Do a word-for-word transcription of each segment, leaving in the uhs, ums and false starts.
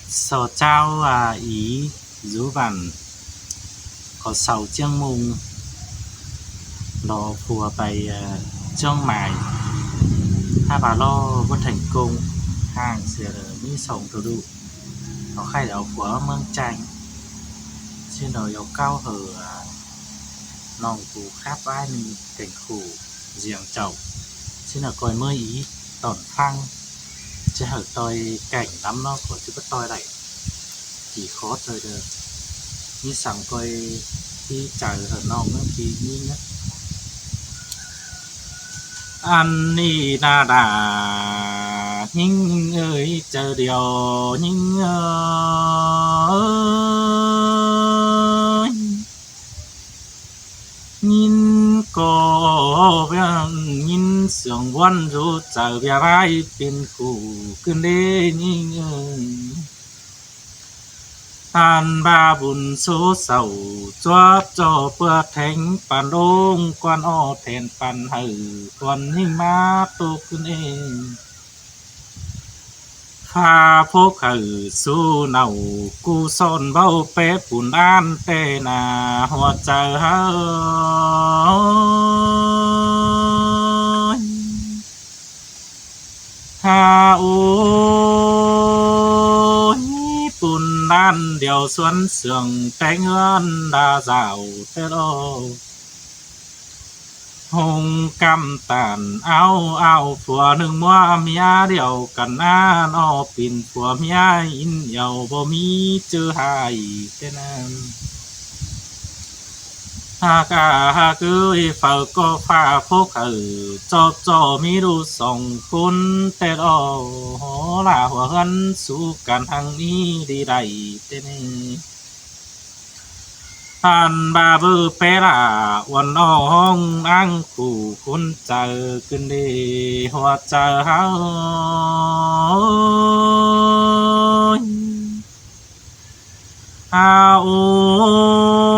So ꞌcháo a, ꞌí dú bản có sau ꞌchiếng ꞌmung lo phua pay, ơ, ꞌchương mai. Hák ꞌva lo báu thành công, hang sia lơ ꞌmí song tô đu. Có khay au phua ꞌmướng chang. ꞌSịn lo au ꞌcáo hảư, ơ, ꞌnọng ꞌcú khắp ái ꞌnưng kẻng khủ diêng chảu. ꞌSịn lo ꞌcoi ꞌmới ꞌí tỏn ꞌphắng. ꞌChí hảư ꞌtoi kẻng lắm ꞌnớ, khỏi ꞌchí báu ꞌtoi đảy. Kỉ khót thôi đơ. ꞌNhí săng ꞌcoi ꞌhí chaư hảư ꞌnọng ꞌmướng kỉ ꞌnhính ꞌnớ. Ăn ꞌnị ꞌna đa, ꞌnhính ơi, chaư điêu ꞌnhính ơi. ꞌNhính ꞌcọ ꞌviạk ꞌnhính sương ꞌvón dú chaư ꞌviạk ꞌvái pên khủ ꞌcứn đế ꞌnhính ơi. Ăn ꞌva bun số sau chuốp ꞌchọ ꞌpưa théng păn ꞌlống ꞌquan ók then păn hảư ꞌquan ꞌnhính ꞌmá ꞌtố ꞌcứn ê. Pha phốc hảư sú nảu ꞌcú son báu pé pun ăn ꞌtẹ ꞌna hua chaư hảư. Ha ôi, pun ăn điêu suôn sương téng ơn đa dảo ꞌtẹ ꞌlô. Hông căm tản áo áo phua ꞌnưng ꞌmúa ꞌmía điêu căn ꞌnán ók pên phua ꞌmía ín yau báu ꞌmí ꞌchư hại ꞌtẹ ꞌnặn. Hák a hák ơi, phaư ꞌcọ pha phốc hảư ꞌchọ ꞌchọ ꞌmí đu song khốn ꞌtẹ ꞌlô. Hô la hua ꞌhướn sú căn hăng ꞌmí đi đảy ꞌtẹ ꞌnị. Ăn ꞌva báu pé la uôn ók hong ꞌnáng khủ khốn chaư ꞌcứn đế hua chaư hảư. Ha ôi,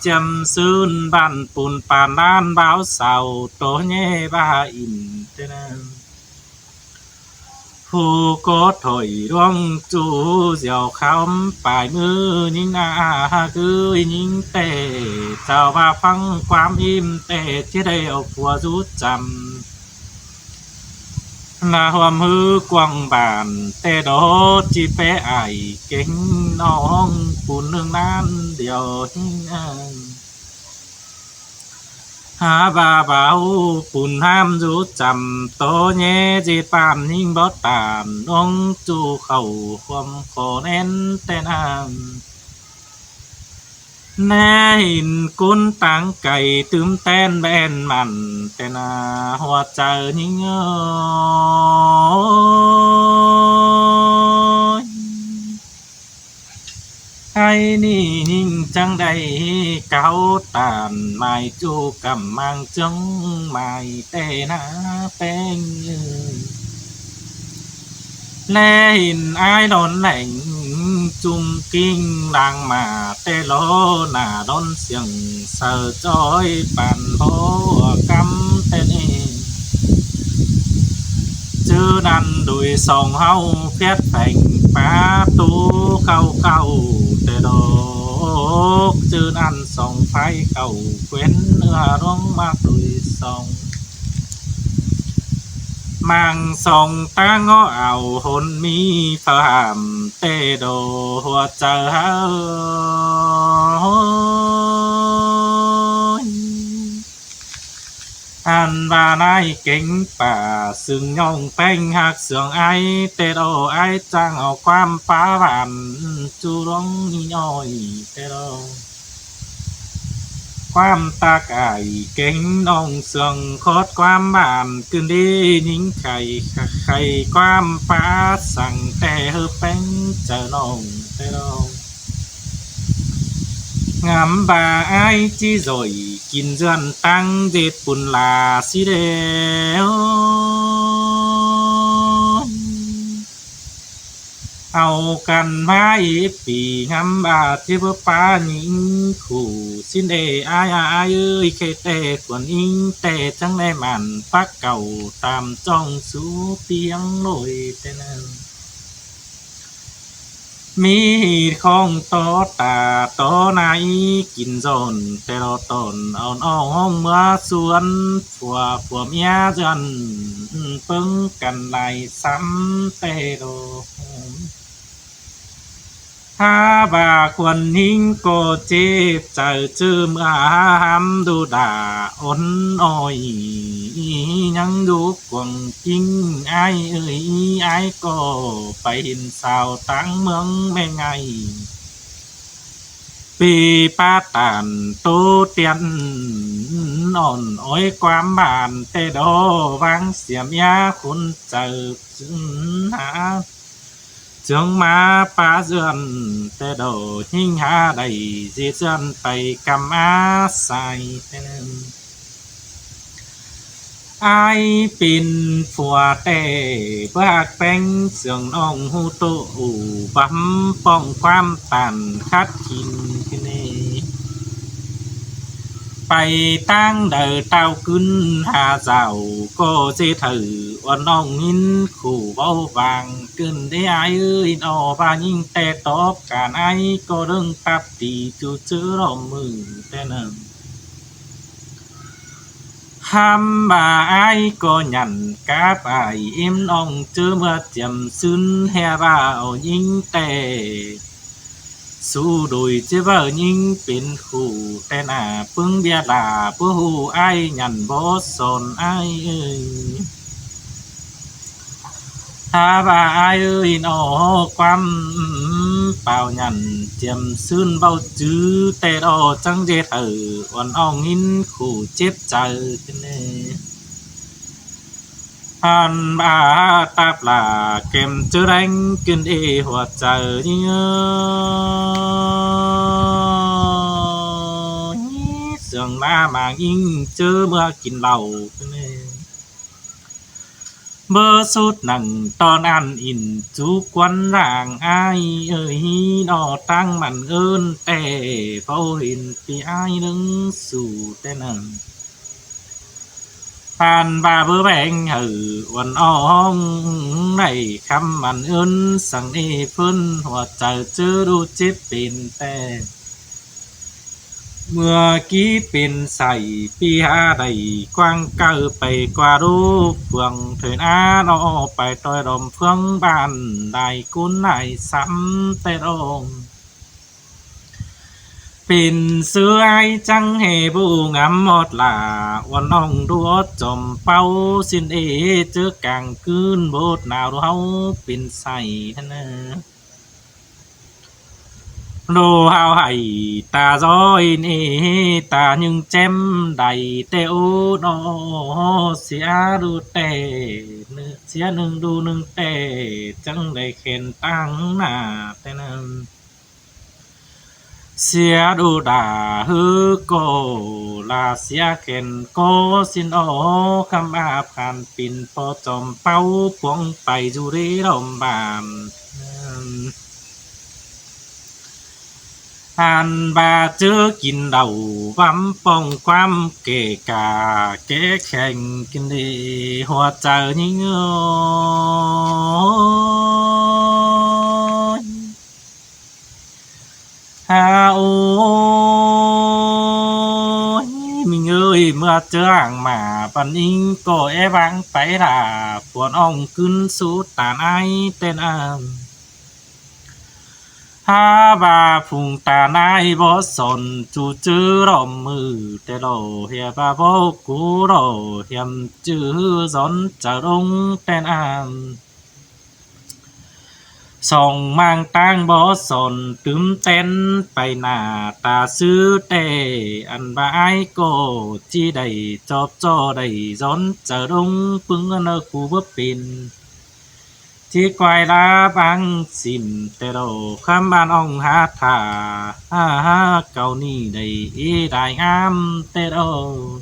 chiêm sưn bản pun pàn đan báo sau tô nhé ba in ꞌtẹ ꞌnặn. Phú ꞌcọ thôi ꞌluống ꞌchu diêu khắm pải ꞌmứ ꞌnhính a, ꞌcứ ꞌnhính ꞌtẹ, chảu ꞌva ꞌphắng ꞌquám ím ꞌtẹ, ꞌchí đảy au phua dú chăm. ꞌNa ꞌhuôm ꞌhứ cuông bản ꞌtẹ đô ꞌchí pé ải kéng ꞌnọng pun ꞌnưng ꞌnán điêu ꞌnhính ăn. Hák ꞌva báo pun ꞌhám dú chăm tô nhé ꞌdệt bản ꞌnhính báu tản ꞌluống ꞌchu khảu ꞌhuôm khổ ꞌnén ꞌtẹ ꞌnặn. ꞌNé hin ꞌcốn táng cay tứm ꞌtén ꞌven mẳn ꞌtẹ ꞌna hua chaư ꞌnhính ơi. Ái ꞌnị ꞌnhính chắng đảy cáo tản mai ꞌchu căm mang chướng mai ꞌtẹ ꞌna ꞌpéng ơi. ꞌLé hin ái đón lẻng chum king lang mả ꞌtẹ ꞌlô nả đón siêng saư ꞌchoi păn báu căm ꞌtẹ ꞌnị. ꞌChớ ꞌnặn đuổi song ꞌháu phiết pheng pá ꞌtố khảu khảu ꞌtẹ độc. ꞌChớ ꞌnặn song phái khảu khuyến ưa ꞌluống ꞌmặc đuổi song. Mang song ꞌtáng ngó ảo hôn mi phơ hảm ꞌtẹ đô hua chaư hảư. Ăn ꞌva ꞌnái kéng pả sưng ꞌnhọng ꞌpéng ꞌhặc sương ái ꞌtẹ đô, ái chắng au ꞌquám pá bản ꞌchu ꞌluống ꞌnị ꞌnọi ꞌtẹ đô. ꞌQuám ꞌtặc ải kéng ꞌnọng sương khót ꞌquám bản ꞌcứn đi ꞌnhính khay, khay ꞌquám pá săng ꞌtẹ ꞌhứ ꞌpéng chaư ꞌnọng ꞌtẹ đô. Ngắm ꞌva ái ꞌchí dổi kin dươn ꞌtáng ꞌdệt pun la ꞌsí đê ơi. Au căn ꞌmá íp pỉ ngắm ꞌva ꞌchí báu pá ꞌnhính khủ ꞌsịn đê ái a, ái ơi, khay ꞌtẹ khuôn ꞌnhính ꞌtẹ chắng đảy mẳn pắc cảu tam ꞌchong sú piếng ꞌlội ꞌtẹ ꞌnặn. ꞌMí khong tó ta tó nai kin dọn ꞌtẹ lo tỏn ón ong ꞌmứa suôn phua phua ꞌmía dơn ꞌpứng căn lai sắm ꞌtẹ lo. Hák ꞌva khuôn ꞌhính ꞌcọ chếp chaư ꞌchớ ꞌmưa hák hám đu đả ón oi ꞌnhắng đu cuông ꞌkính ải ơi, ải ꞌcọ pay hên sau táng ꞌmướng ꞌme ꞌngai. Pê pá tản tô tiên ón ói ꞌquám bản ꞌtẹ đo ꞌváng sia ꞌmía khốn chaư ꞌchương hák ꞌchương ꞌmá pá dơn ꞌtẹ đo ꞌhính hák đảy ꞌdệt dơn pay căm á sai ꞌtẹ ꞌnớ. Ải pên phua ꞌtẹ bác ꞌpéng sương ꞌnọng ꞌhụ ꞌtố ủ bắm ꞌpọng ꞌquám tản khắt kin ꞌcọ ꞌnị. Pay ꞌtáng đaư ꞌtạu ꞌcứn ha dảo ꞌcọ ꞌdệt hảư ón ꞌnọng ꞌhính khủ báu vang ꞌcứn đé ải ơi. ꞌNo ꞌva ꞌnhính ꞌtẹ tóp cản ải ꞌcọ ꞌlớng ꞌtặp ti ꞌchu ꞌchớ ꞌlóm ꞌmự ꞌtẹ ꞌnớ. Hăm ꞌva ải ꞌcọ nhẳn cắp ải ꞌếm ꞌnọng ꞌchớ ꞌmưa chiêm ꞌsứn ꞌhứ ꞌva au ꞌnhính ꞌtẹ sú đuổi ꞌchớ ꞌva ꞌnhính pên khủ ꞌtẹ ꞌnạ ꞌpứng ꞌviạk lả báu ꞌhụ ải nhẳn bók son ải ơi. Hák ꞌva ải ơi ꞌnọ ꞌquám páo nhẳn chiêm ꞌsứn báu chứ ꞌtẹ ꞌnọ chắng ꞌdệt hảư ón ong ꞌhính khủ chếp chaư ꞌcứn ꞌnị. Hăn ꞌva ꞌtặp lả kem ꞌchớ ꞌlẹng ꞌcứn ꞌnị hua chaư ꞌnị ơ. Sương ꞌmá mang ꞌnhính ꞌchớ ꞌmưa kin lảu ꞌcứn ꞌnị. Báu sút nẳng ꞌtọn ăn ỉn sú quan rang ải ơi ꞌnọ ꞌtáng mẳn ơn ꞌtẹ báu hên pi ải ꞌlớng sú ꞌtẹ ꞌnớ. Hăn ꞌva báu ꞌvẹng hảư ón ong đảy khắm mẳn ơn săng ꞌnị ꞌphớn hua chaư ꞌchớ đu chếp pên ꞌtẹ. ꞌMưa ꞌkí pên sai pi hák đảy ꞌquáng kaư pay ꞌquá đu phướng thuê ꞌnạ ꞌnọ pay ꞌtoi đom phướng bản lai cốn lai sắm ꞌtẹ ꞌnớ. Pên ꞌsứ ải chắng ꞌhế báu ngắm ꞌmọt lả ón ong đu ót chom páu ꞌsịn ê ꞌchớ cang ꞌcứn bốt nao đu ꞌháu pên sai ꞌnớ. Đu ꞌháu hảy ta dói ꞌnị ta ꞌnhứng chém đảy ꞌtẹ ú ꞌnọ sia đu ꞌtẹ sia ꞌnưng đu ꞌnưng ꞌtẹ chắng đảy khen ꞌtáng ꞌnạ ꞌtẹ ꞌnớ. Sia đu đả ꞌhứ ꞌcọ la sia khen ꞌcọ ꞌsịn ꞌnọ khắm ꞌva phản pên ꞌpo chom páu phuông pay dú đé đom bản. Hăn ꞌva ꞌchớ kin đảu bắm ꞌpọng ꞌquám kẻ cả kẻ kheng kin đi hua chaư ꞌnhính ơi. Ha ôi, ꞌmính ơi, ꞌmưa ꞌchớ ảng mả păn ꞌnhính ꞌcọ é ꞌváng pay lả pôn ong ꞌcứn sú tản ải ꞌtẹ ꞌnớ. Ha ꞌva phung tản ải bók son ꞌchu ꞌchớ đom ꞌmự ꞌtẹ ꞌlạ, hia ꞌva bók cú ꞌlạ hiêm ꞌchư dón chaư đống ꞌtẹ ꞌnớ. Song ꞌmáng ꞌtáng bók son tứm ꞌtén pay nả ta ꞌsứ ꞌtẹ, ăn ꞌva ải ꞌcọ ꞌchí đảy chóp ꞌchọ đảy dón chaư đống ꞌpứng ꞌnớ khu báu pên. ꞌChí ꞌquái ꞌlạ ꞌváng sỉm ꞌtẹ ꞌlạ khắm bản ong hák thả, ha ha, cáu ꞌnị đảy ê đai ám ꞌtẹ ꞌlạ.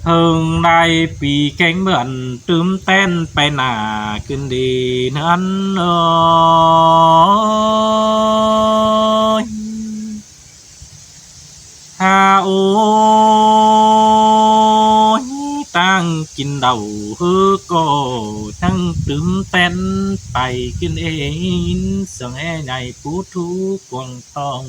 Hơng lai pi kéng bươn tứm ꞌtén pay nả kin đi ꞌnớ ơi. Ha ôi, ꞌtáng kin đảu ꞌhứ ꞌcọ ꞌnhắng tứm ꞌtén pay ꞌcứn ꞌnị, sương é ꞌnị pú thú cuông ꞌtong.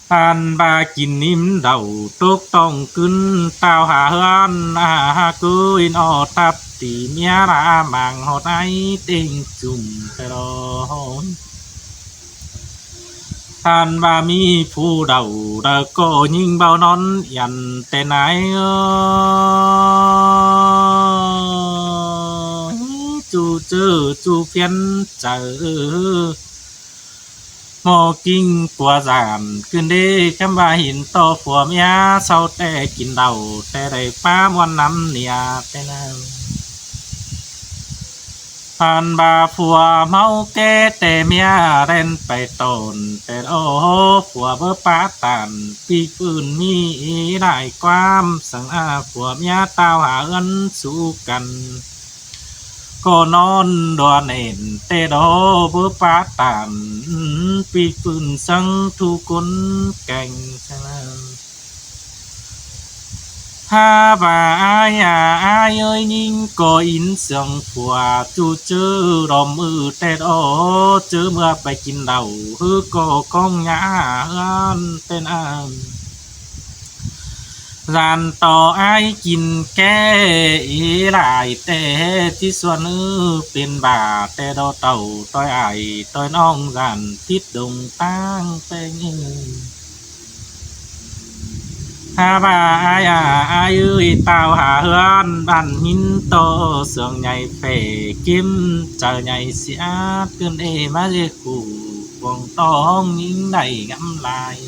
Ăn ꞌva kin ꞌnịm đảu tốc ꞌtong ꞌcứn, tao hả ꞌhướn a hả ꞌcứ ꞌnị ꞌnọ, tắp ti ꞌmía ꞌla mang ꞌhọt ải ꞌtếng chum ꞌtẹ lo. Ăn ꞌva ꞌmí phủ đảu đaư ꞌcọ ꞌnhính báu ꞌnón yăn ꞌtẹ ꞌnị ꞌới, ꞌchu ꞌchớ ꞌchu phiến chaư ꞌmo ꞌkính pua dản ꞌcứn đé, ꞌkhắm ꞌva hên ꞌto phua ꞌmía sau ꞌtẹ kin đảu ꞌtẹ đảy ꞌpá ꞌmuôn ꞌnặm ꞌnịa ꞌtẹ ꞌnặn. Ăn ꞌva phua ꞌmáu ké ꞌtẹ ꞌmía ꞌlen pay tỏn ꞌtẹ ꞌnọ, phua báu pá tản ꞌpi ꞌcứn ꞌmí lai ꞌquám săng a, phua ꞌmía tao hả ꞌhướn sú căn ꞌcọ ꞌnón đua nẻn ꞌtẹ ꞌnọ, báu pá tản ꞌpi ꞌcứn săng thu ꞌcốn keng săng. Hả ꞌva ải a ải ꞌới, ꞌnhính ꞌcọ ín sương phua ꞌchu ꞌchớ đom ư ꞌtẹ ꞌnọ, ꞌchớ ꞌmưa pay kin đảu ꞌhứ ꞌcọ ꞌcóng nhá hả ꞌhướn ꞌtẹ ꞌnặn. Dản ꞌto ải kin ké ꞌí lai ꞌtẹ ꞌchí suôn ư pên bả ꞌtẹ ꞌnọ, tảu ꞌtoi ải ꞌtoi ꞌnọng dản tít đông ꞌtáng ꞌpéng ư. Hả ꞌva ải a ải ꞌới, tao hả ꞌhướn bản ꞌhính ꞌto sương nhảy phẻ ꞌkím chaư nhảy siát ꞌcứn ꞌnị, ꞌmá ꞌdệt khủ cuông ꞌtong ꞌnhính đảy ngắm lai.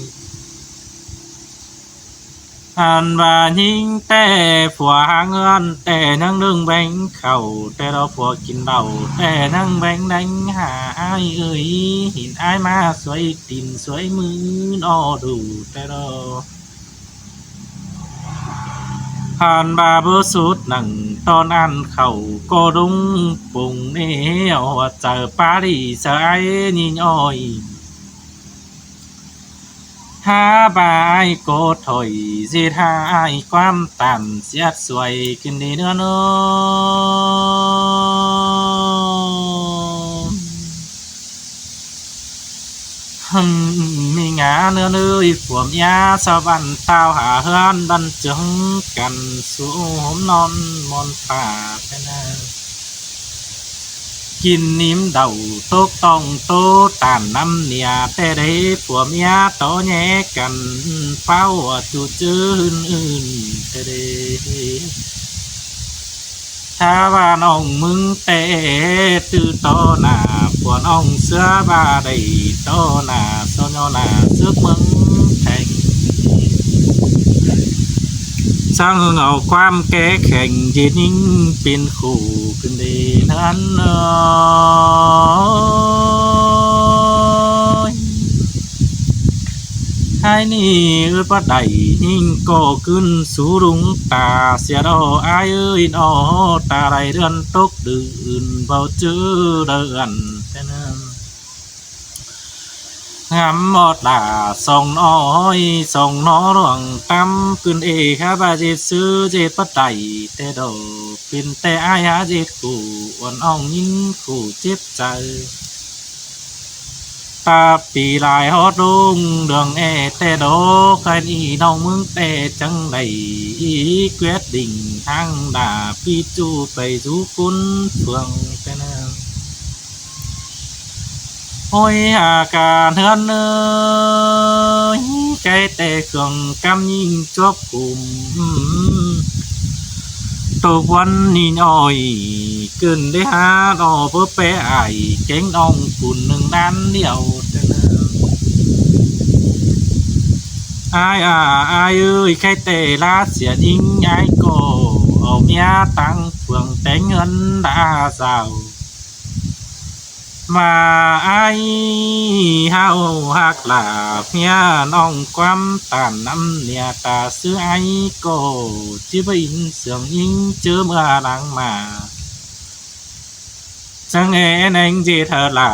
Ăn ꞌva ꞌnhính ꞌtẹ phua háng ꞌhướn ꞌtẹ ꞌnhắng ꞌnưng béng khảu ꞌtẹ ꞌnọ, phua kin đảu ꞌtẹ ꞌnhắng béng đéng hả ải ꞌới, hên ải ꞌmá suối tin suối ꞌmứ ꞌnọ đu ꞌtẹ ꞌnọ. Ăn ꞌva báu sút nẳng ꞌtọn ăn khảu ꞌcọ đung pung ꞌnị, ꞌhua chaư pá đi chaư ải ꞌnhính ꞌnọi. Hả ꞌva ải ꞌcọ thôi ꞌdệt hả ải ꞌquám tản siát suối ꞌcứn đi ꞌnớ ꞌnớ. Hưm, ꞌmí ngả ꞌnớ ꞌnớ ꞌới, phua ꞌmía sau bản tao hả ꞌhướn bản chướng căn sú ꞌhốm ꞌnón ꞌmuôn pả ꞌtẹ ꞌnặn. Kin ꞌnịm đảu tốc ꞌtong ꞌtố tản ꞌnặm ꞌnịa ꞌtẹ đảy, phua ꞌmía ꞌto ꞌnhé căn páo ꞌchu ꞌchớ ꞌhưn ꞌhưn ꞌtẹ đảy. Hả ꞌva ꞌnọng ꞌmướng ꞌtẹ ꞌtứ ꞌto nả, phua ꞌnọng ꞌsứa ꞌva đảy ꞌto nả, so ꞌnhó nả sước ꞌmướng kheng. Săng ꞌhưng au ꞌquám ké kheng ꞌdệt ꞌnhính pên khủ ꞌcứn đi ꞌnặn ꞌnớ. Ải ꞌnị ꞌhứ báu đảy ꞌnhính ꞌcọ ꞌcứn sú đung ta sia ꞌnọ, ải ꞌới ꞌnọ, ta đảy đươn tốc đươn báu ꞌchớ đươn ꞌtẹ ꞌnặn. Ngắm ꞌmọt lả song ꞌnọi song ꞌnó luông tắm ꞌcứn ꞌnị, hả ꞌva ꞌdệt ꞌsứ ꞌdệt báu đảy ꞌtẹ ꞌnọ, pên ꞌtẹ ải hả ꞌdệt khủ uôn ong ꞌnhính khủ chếp chaư. Ta pi lai hót ꞌlống đường ê ꞌtẹ ꞌnọ, khái ꞌnị ꞌnọng ꞌmướng ꞌtẹ chắng đảy quyết định háng đả ꞌpi ꞌchu pay dú ꞌcốn phường ꞌtẹ ꞌnớ. Ôi hả cả ꞌhướn ơi, cái ꞌtẹ khương cắm ꞌnhính chuốp khủm. Tô ꞌquán ꞌnị ꞌnọi, ꞌcứn đé hả ꞌnọ báu pé ải, kéng ꞌnọng phủn ꞌnưng đan điêu ꞌtẹ ꞌnớ. Ải à, ải ơi, cái ꞌtẹ ꞌlạ sia ꞌnhính ải ꞌcọ au ꞌmía táng phường téng ꞌhướn đa dảo. ꞌVa ải hảư ꞌhặc lả ꞌmía ꞌnọng ꞌquám tản ꞌnặm ꞌnịa ta ꞌsứ ải ꞌcọ ꞌchí báu ín sương ꞌnhính ꞌchớ ꞌmưa lăng ꞌmá. Chắng é ꞌnéng ꞌdệt hả lả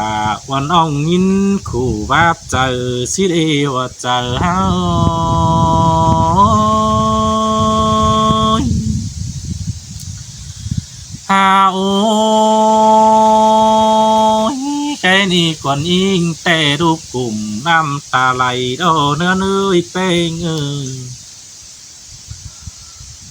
uôn ong ꞌnhính khủ báp chaư ꞌsịt ê ꞌhua chaư ꞌháu. Hả ôi, cái ni còn inh tê đục cùng năm ta lầy đô nứa nưi pêng ơi.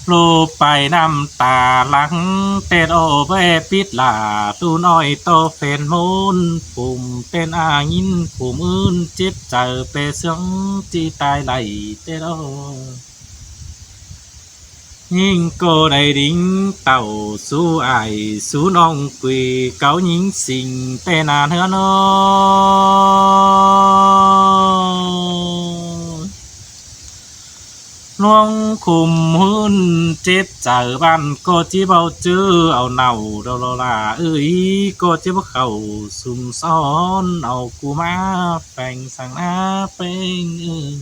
Lô pay năm ta lắng tê đô bê pít là tu nói tô phên môn phùm tên a nghìn phùm ưn chếp chở pê sướng chi tai lầy tê đô. Nhưng cô đầy đính tàu sú ải sú nong quỳ cáo nhính sinh tê nàn hứa nô. Luông khùm hưn chếp chở bạn cô chỉ bao chữ ảo nау đâu lo là ư ý cô chỉ bao khẩu sùng son ảo cú má phèng sang á pêng ư.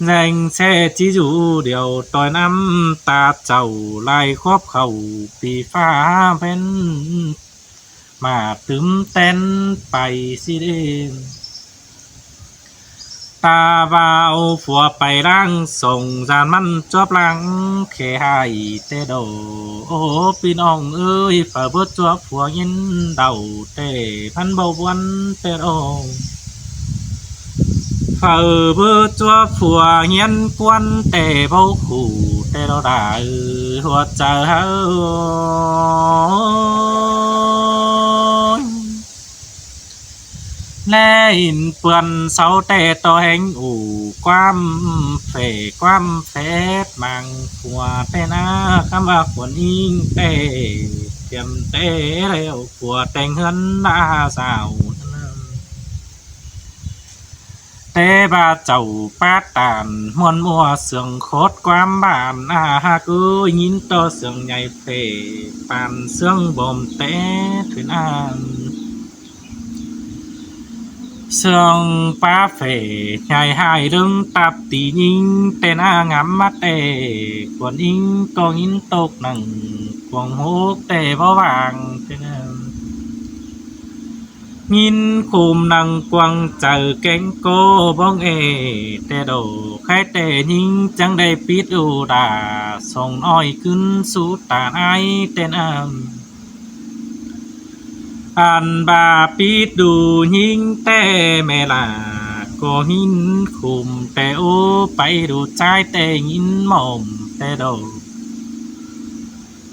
Dành xe chỉ dụ điều tôi năm ta chầu lai khóp khẩu pì pha bên mà tứm ten pay si đêm. Ta vào phùa pay lang sông gian măn chóp lang khé hài tê đồ. Ô pin ong ơi, phải bớt chóp phùa yên đầu tê măn bầu buôn tê đồ. Phải bớt chóp phùa yên quan tê bầu khủ tê đồ đại hùa trời hơi. Lẽ in pươn sáu tê tô hêng ủ quam phê quam phép mang phùa tê na khăm ba khuôn inh tê tiêm tê lêu phùa têng hươn na sao. Tê ba chầu pát tàn muôn mua sương khốt quam bản a ha cứ nhín tô sương nhảy phê pàn sương bồm tê thuyên an. Sương pá phê nhảy hai lưng tạp tí nhính tên a ngắm mắt tê. Cuốn inh có nhín tộc nặng cuồng hốc tê bó vàng tê nè. Nhín khùm nặng cuồng chở kéng cô bóng ê tê đổ khai tê nhính chẳng đây pít ù đà sông nói cứng sú tàn ai tên âm. Ăn ba pít đu nhính tê mê là cô nhín khùm tê ô pay đu chai tê nhín mòm tê đổ.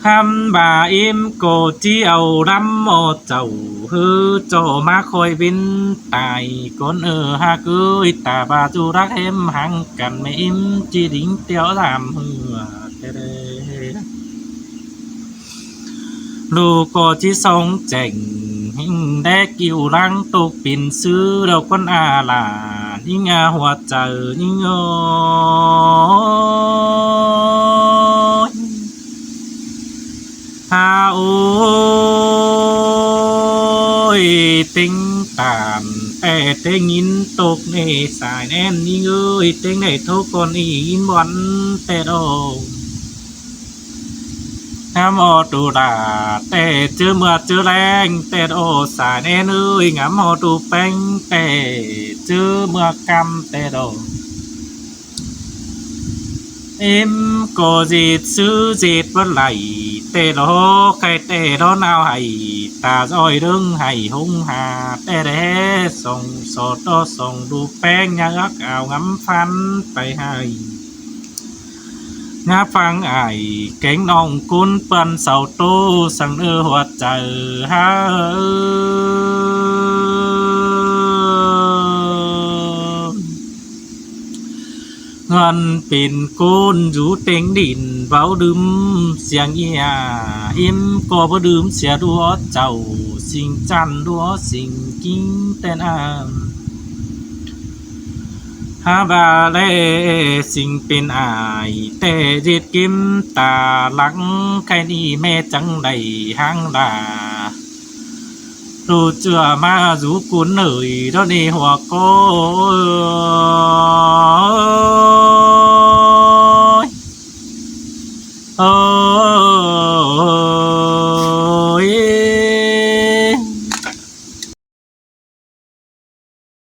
Khăm ba im cô chi âu đắm mò chầu hư cho má khôi vinh tài con ơ ha cưới ta ba chu đắc em hăng cắn mê im chi đính téo làm hư tê đê. Lu cô chi sống chèng hinh đé kiu lăng tục pin sư đâu con a là những a hùa chầu những ơi. Ha ôi, tính tàn tê tê nghìn tộc nê sai nên những ơi, tính này thô con ý in bọn tê đâu. Ngắm ô tù đà tê chứ mưa chứ leng tê đô sai nên ơi, ngắm ô tù peng tê chứ mưa căm tê đô. Im cô dịt sư dịt bất lạy tê đô, cái tê đô nào hay ta rồi đừng hay hung hà tê đê sông sổ tô sông đu peng nhà ước ao ngắm phán tay hay. Ngã phang ải kéng nòng cún păn sau tô sang ơ hoạt chảy ha. Ngăn pin côn rú têng đỉn báo đứm siang ia. Im có bơ đứm sia đua chầu, sing chăn đua sing kinh tên an. Ha ba lê sing pin ai tê dịt kim ta lắng cái ni mê trắng đầy hang đà. Lu chua ma rú cún nởi đó ni hùa cô.